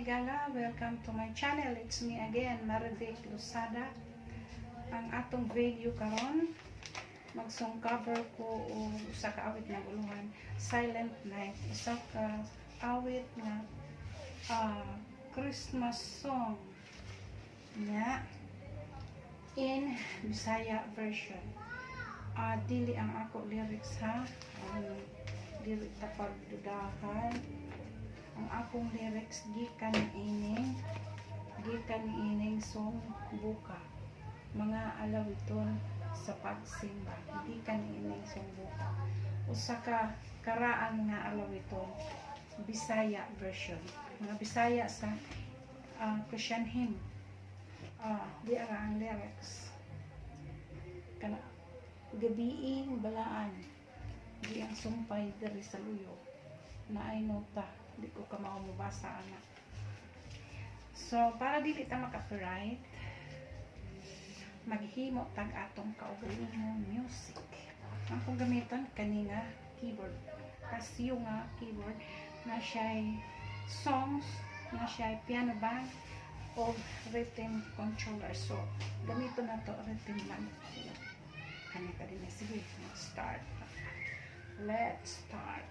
Higala. Welcome to my channel. It's me again, Marivic Losada. Ang atong video karon, mag-song cover ko og usa ka awit ng uluhan, Silent Night. Usa ka awit nga Christmas song nya in Bisaya version. Dili ang ako lyrics ha. Dili ta pagdudahan. Ang akong lyrics gikan ining song buka, Mga Alawiton sa Pagsimba, gikan ining song buka, usa ka karaan nga alawiton, Bisaya version, mga Bisaya sa Christian hymn. Di ara ang lyrics kana: "Gabiing balaan, di ang sumpay diri sa luyo." Naay nota, di ko ka mobasa ana. So para dili ta maka-copyright, maghimo tag atong kaugalingon music. Ang akong gamiton kani nga keyboard, Casio nga keyboard na siya'y songs, na siya'y piano bank o rhythm controller. So gamiton na to, rhythm lang kani ta din. Sige, start, let's start.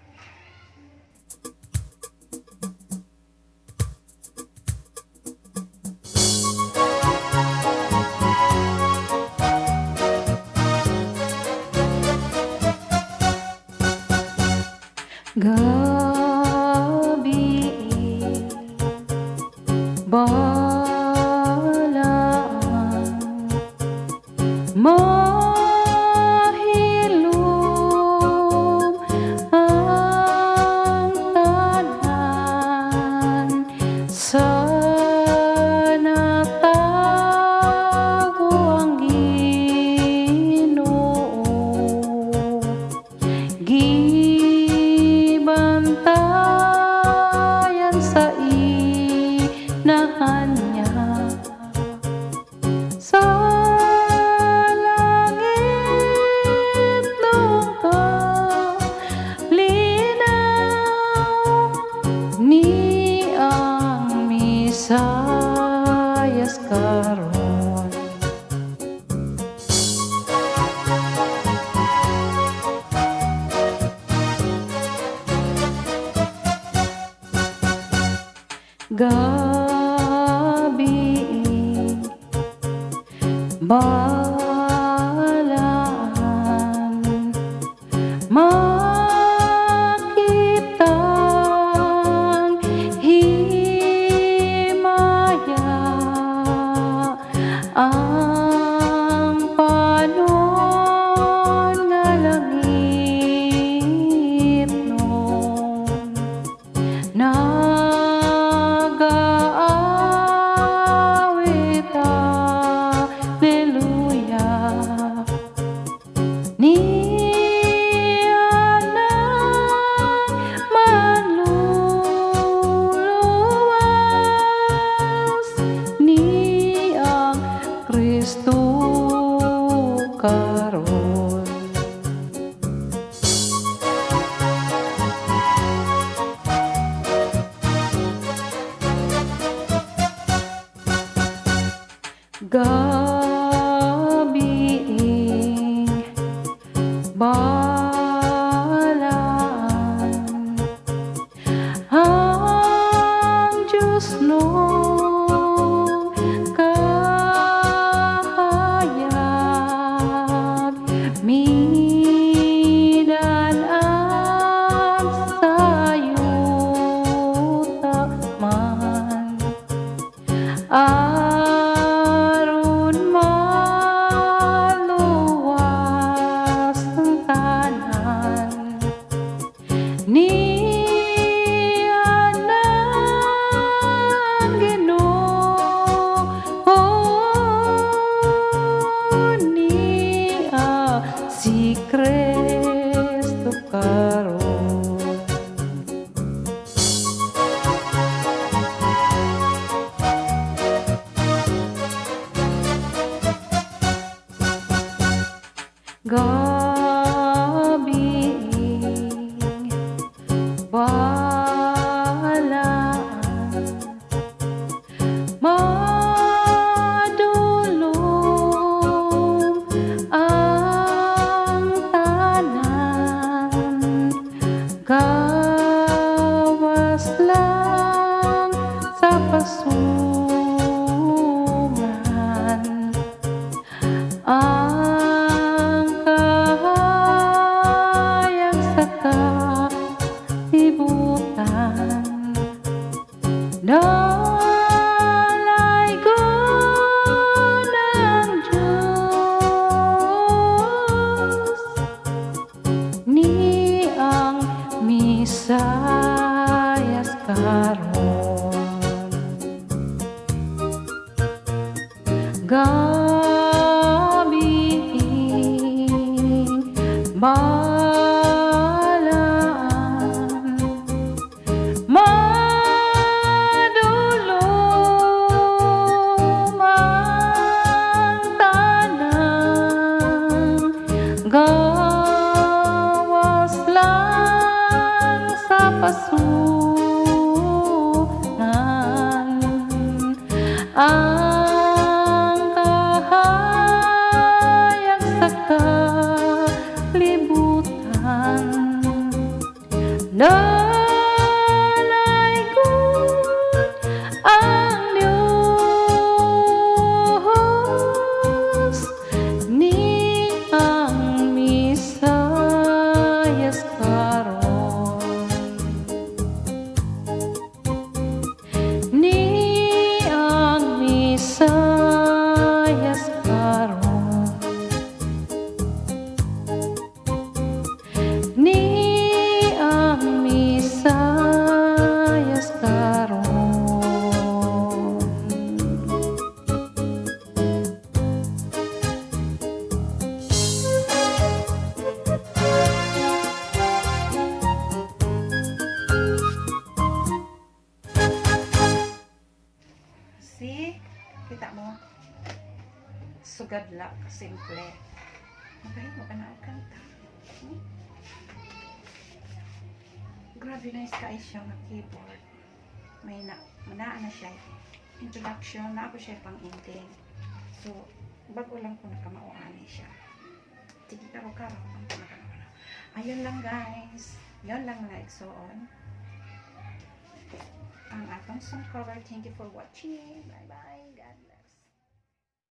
Gabi balaan, mahilom ang tanan sa natago ang Ginoo, gibantayan sa inahan niya. Sa langit noong kalinaw ni ang Mesayas karon. Gabi balaan, makitang himaya ang panon nga langit nun nagaawit hallelujah ni anang manluluwas ni ang Kristo karon. Gabiing balaan, ang Diyos nung kahayag midan-an sa yuta man aron. Dalaygon ang Diyos ni ang Mesiyas karon. Gabiing balaan, madulom ang tanan, gawas lang sa pasunan ang kahayag sa kalibutan. Dalaygon ang Diyos ni ang Mesiyas karon, ni ang Mesiyas karon, ni ang Mesiyas karon. See? Kita mo? Sugadla, kasimple. Makahimo ka na og kanta. Grabe, nice kaayo siya nga keyboard. May na, naa na siya introduction, naa po siya pang ending. So, bago lang ko nakamao ani siya. Sige, karo-karo lang ko nakamao na. Ayun lang, guys. Yun lang na igsoon ang atong song cover. Thank you for watching. Bye-bye. God bless.